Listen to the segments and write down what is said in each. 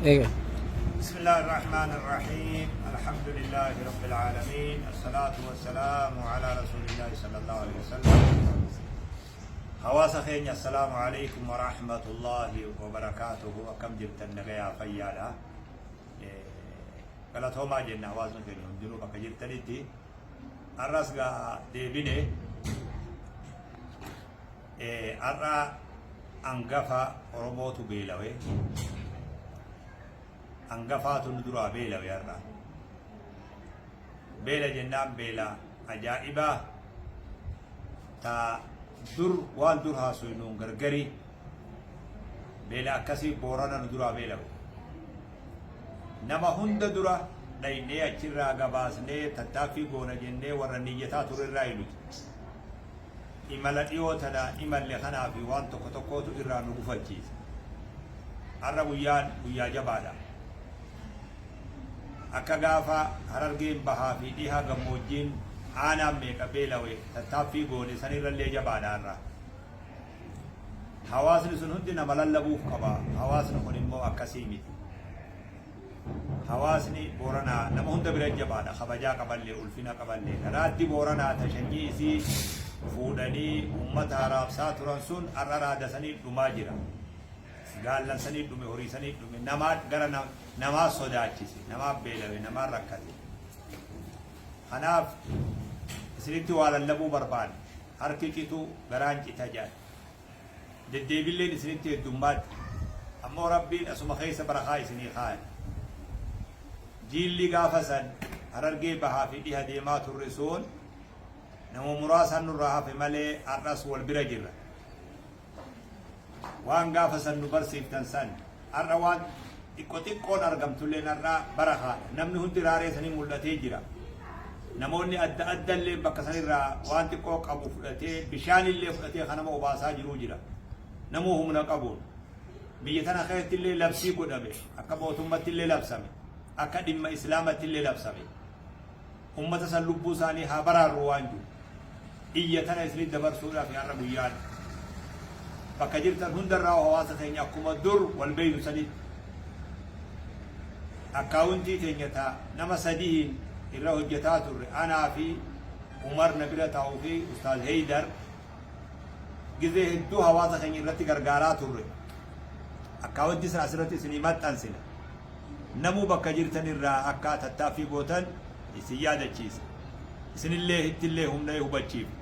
Eegal. بسم الله الرحمن الرحيم، الحمد لله رب العالمين، الصلاة والسلام على رسول الله صلى الله عليه وسلم. Hawaasa keenya، السلام عليكم ورحمة الله وبركاته. Akkam jirtan? Nagayaa, fayyaadha? Galatoomaa jenna. Hawaasni keenya hundinuu bakka jirtanitti har'as gaa deebine. Har'a hangafa Oromootu beelawe, hangafaatu nu duraa beelawe. Har'a beela jennaan beela ajaa'ibaa ta dur waan dur haasofnuun gargari. Beela akkasii Boorana nu duraa beelawe. Nama hunda dura dhaynee achirraa gabaasnee tattaaffii goona jennee warra niyyataa turerraa nuti imala dhiyoo tana imalle kanaa fi waan tokko tokkootu irraa nu gufachiise. Har'a guyyaan guyyaa jabaadha. Akka gaafa Harargeen bahaa fi dhiha gammoojjiin aanaan meeqa beelawe tattaaffii goone sanirrallee jabaadha har'a. Hawaasni sun hundi nama lallabuuf qaba. Hawaasni kun immoo akkasii miti. Hawaasni Booranaa nama hunda bira jabaadha. Kabajaa qaballee, ulfina qaballee. Raaddi Booranaa ta sanyii isii fuudhanii uummata haraabsaa turan sun har'a raada sanii dhumaa jira. Gaallan sanii dhume, horii sanii dhume, namaa gara namaa sodaachise, namaa beelawe, namaa rakkate. Kanaaf isinitti waa lallabuu barbaanne. Harki citu garaan cita jedhan. Deddeebilleen isinitti heddummaatti. Ammoo Rabbiin asuma keessa barakaa isinii kaa'e. Jiilli gaafa san Harargee bahaa fi dhiha deemaa turre sun nama muraasaan nurraa hafe malee har'as wal bira jirra. Waan gaafa san nu barsiiftan san har'a waan xiqqo xiqqoon argamtulleen har'a barakaadha. Namni hundi raaree sanii mul'atee jira. Namoonni adda adda illee bakka sanirraa waan xiqqoo qabu fudhatee, bishaan illee fudhatee kan nama obaasaa jiruu jira. Namuu humna qabuun. Biyya tana keessatti illee labsii godhame, akka mootummatti illee labsame, akka dhimma Islaamatti illee labsame. Ummata san lubbuu isaanii haa baraarru waan jiru. Iyya tana isinit dabarsuudhaaf har'a guyyaan. Bakka jirtan hundarraa hawaasa keenya akkuma dur wal beeynu sanitti. Akkaawuntii teenya ta nama sadiin irra hojjetaa turre, anaa fi Umar na bira taa'uu fi Ustaaz Heydar, gizee hedduu hawaasa keenya irratti gargaaraa turre. Akkaawuntii sana asirratti isinii maxxansina. Namuu bakka jirtan irraa akka tattaaffii gootan isin yaadachiisa. Isinillee ittillee humna hubachiifna.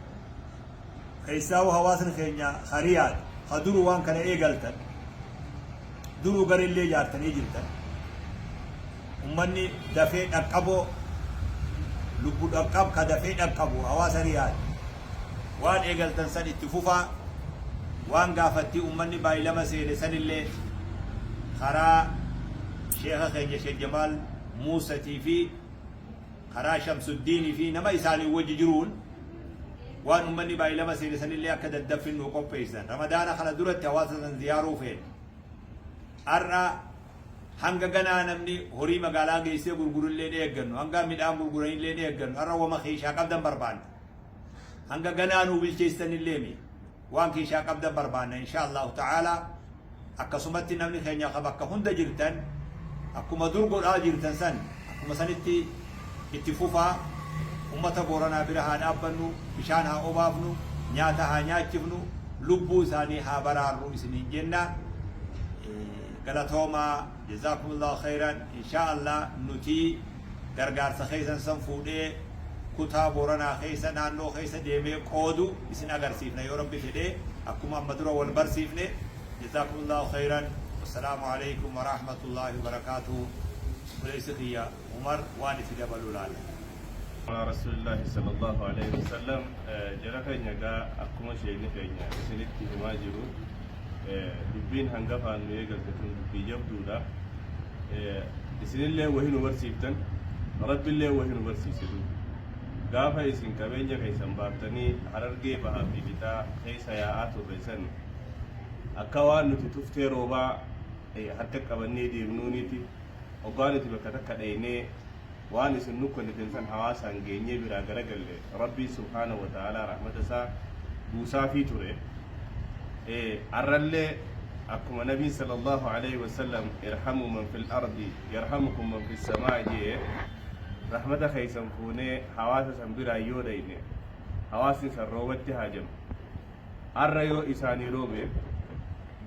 Keessaa'uu hawaasni keenya hariyaadha. Ha duru waan kana eegaltan. Duruu gareellee ijaartanii jirtan. Ummanni dafee dhaqqaboo, lubbu dhaqqab ka dafee dhaqqabu hawaasa Riyaad. Waan eegaltan san itti fufaa. Waan gaafattii ummanni baay'ilama seene sanillee karaa sheeka keenya Sheekh Jamaal Muusatii fi karaa Shamsuddiinii fi nama isaanii wajji jiruun waan ummanni baay'ilama seene sanillee akka daddaffin nu qopheessan. Ramadaana kana duratti hawaasa san ziyaaruu feene. Har'a hanga ganaa namni horii magaalaa geessee gurgurullee ni eeggannu. Hanga midhaan gurguranillee ni eeggannu. Har'a wama keeshaa qabdan barbaanna. Hanga ganaa nuu bilcheessanillee mi. Waan keeshaa qabdan barbaanna insha Allahu ta'ala. Akkasumatti namni keenya ka bakka hunda jirtan akkuma dur godhaa jirtan san akkuma sanitti itti fufaa. Ummata Booranaa bira haa dhaabbannu, bishaan haa obaafnu, nyaata haa nyaachifnu, lubbuu isaanii haa baraarru isiniin jenna. Galatoomaa, jazakumullahu khairan. Insha Allah nuti gargaarsa keessan san fuudhee kutaa Booranaa keessa, naannoo keessa deemee qoodu isin agarsiifna yoo Rabbi fedhee, akkuma amma dura wal barsiifne. Jazakumullahu khairan. Wassalaamu alaikum warahmatullahi wabarakaatuh. Obboleessi kiyya Umar waan itti dabalu laala. Ala Rasulillahi sallallahu alaihi wasallam. Jara keenya, gaa akkuma sheekni keenya isinitti himaa jiru, dubbiin hangafaan nu eegalte tun dubbii jabduudha. Isinillee wahi nu barsiiftan, Rabbillee wahi nu barsiise. Gaafa isin qabeenya keessan baaftanii Harargee bahaa fi lixaa keessa yaa'aa turre san akka waan nuti tuftee roobaa harka qabannee deemnuuniti. Hoggaa nuti bakka takka dhaynee waan isin nu kennitan san hawaasaan geenyee biraa garagalle, Rabbiin subhaanahu wa ta'aalaa rahmata isaa buusaafii ture. Arrallee Akkuma Nabiin sallallahu aleyhi wasallam irhamuu man fil ardi yarhamukum man fis samaa je'e, rahmata keessan fuunee hawaasa san biraan yoo dhayne hawaasni san roobatti haajama. Arra yoo isaanii roobe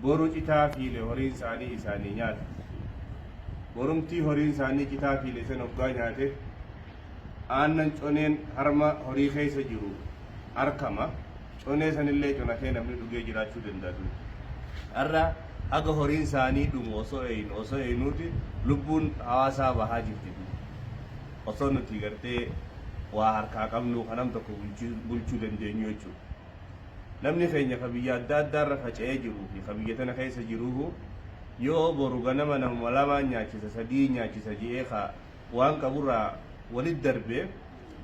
boru citaa fiile horiin isaanii isaanii nyaata. Borumtii horiin isaanii citaa fiile san hoggaa nyaate aannan coneen harma horii keessa jiru arkama. Conee sanillee conatee namni dhugee jiraachuu danda'a ture. Har'a haga horiin isaanii dhumu osoo eeynu osoo eeynuuti lubbuun hawaasaa bahaa jirti duuba. Osoo nuti gartee waa harkaa qabnuu ka nam tokko bulchuu dandeenyu jechuudha. Namni keenya ka biyya adda addaa irra faca'ee jiruu fi ka biyya tana keessa jiruuhu yoo boru ganama namuma lamaan nyaachisa sadii nyaachisa je'ee ka waan qaburraa walit darbe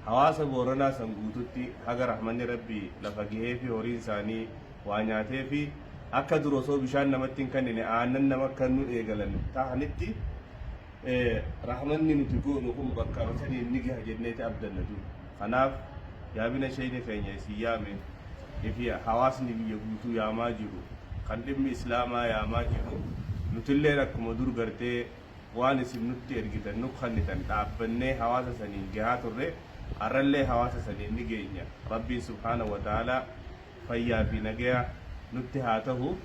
hawaasa Booranaa san guututti haga rahmanni Rabbii lafa gaheefii horiin isaanii waa nyaateefii akka dur osoo bishaan namatti hin kannine aannan nama kannuu eegalan tahanitti rahmanni nuti goonu kun bakka saniin ni gaha jenneeti abdanna duuba. Kanaaf yaamina sheeyni keenya isin yaame fi hawaasni biyya guutuu yaamaa jiru kan dhimmi Islaamaa yaamaa jiru nutilleen akkuma dur gartee waan isin nutti ergitan, nu kannitan dhaabbannee hawaasa saniin gahaa turre, arrallee hawaasa saniin ni geenya. Rabbiin subhaanahu wa ta'aalaa fayyaa fi nagaya nutti haa tahu,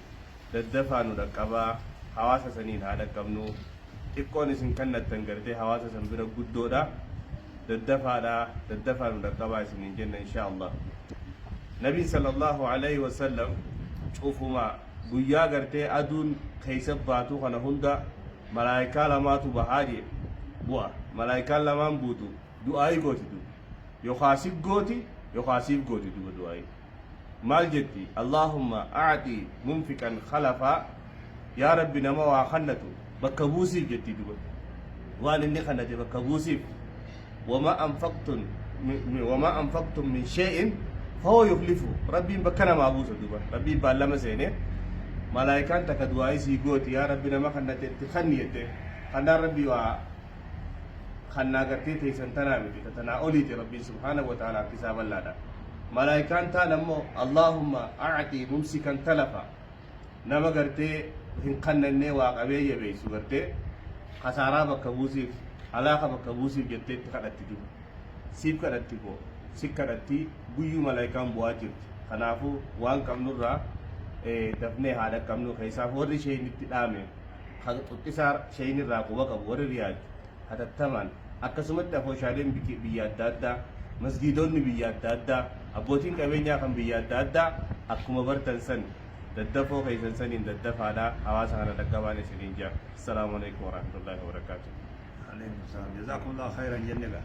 daddafaa nu dhaqqabaa, hawaasa saniin haa dhaqqabnu. Xiqqoon isin kannattan gartee hawaasa san bira guddoodha. Daddafaadha, daddafaa nu dhaqqabaa isiniin jenna inshaa Allah. Nabiin sallallahu alayhi wa sallam cufuma guyyaa gartee aduun keessa baatuu kana hunda malaayikaa lamaatu bahaa jee bu'a. Malaayikaan lamaan buutu du'aayii gooti duuba. Yookaa si gooti yookaa siif gooti duuba du'aayii. Maal jetti? Allaahumma a'xii munfiqan khalafaa, yaa Rabbi nama waa kannatu bakka buusiif jetti duuba. Waan inni kannate bakka buusiif. Wamaa anfaqtum wamaa anfaqtum min shay'in fahuwa yukhlifu, Rabbiin bakka namaa buusa duuba. Rabbiin baallama seene malaayikaan takka du'aayii sii gooti, yaa Rabbi nama kannate itti kanni jette. Kannaan Rabbii waa kannaa gartee teessan tanaa miti, ta tanaa oliiti. Rabbiin subhaanahu wa ta'ala harki isaa bal'aadha. Malaayikaan taan ammoo Allaahumma a'xii mumsikan talafa, nama gartee hin kannannee waa qabee jabeessu gartee kasaaraa bakka buusiif, halaaka bakka buusiif jettee itti kadhatti duuba. Siif kadhatti koo si kadhatti guyyuu malaayikaan bu'aa jirti. Kanaafuu waan qabnurraa dafnee haa dhaqqabnu. Keessaaf warri isheen itti dhaame xuxxisaa isheen irraa quba qabu warri Riyaad hatattamaan, akkasumatti afooshaaleen biyya adda addaa, masgiidonni biyya adda addaa, abbootiin qabeenyaa kan biyya adda addaa akkuma bartan san daddafoo keessan saniin daddafaadha hawaasa kana dhaqqabaan isiniin jaa. Assalaamu alaikum warahmatullaahi wabarakaatuh. Alaikum salaam. Jazakumullahu khairan jenne gaa.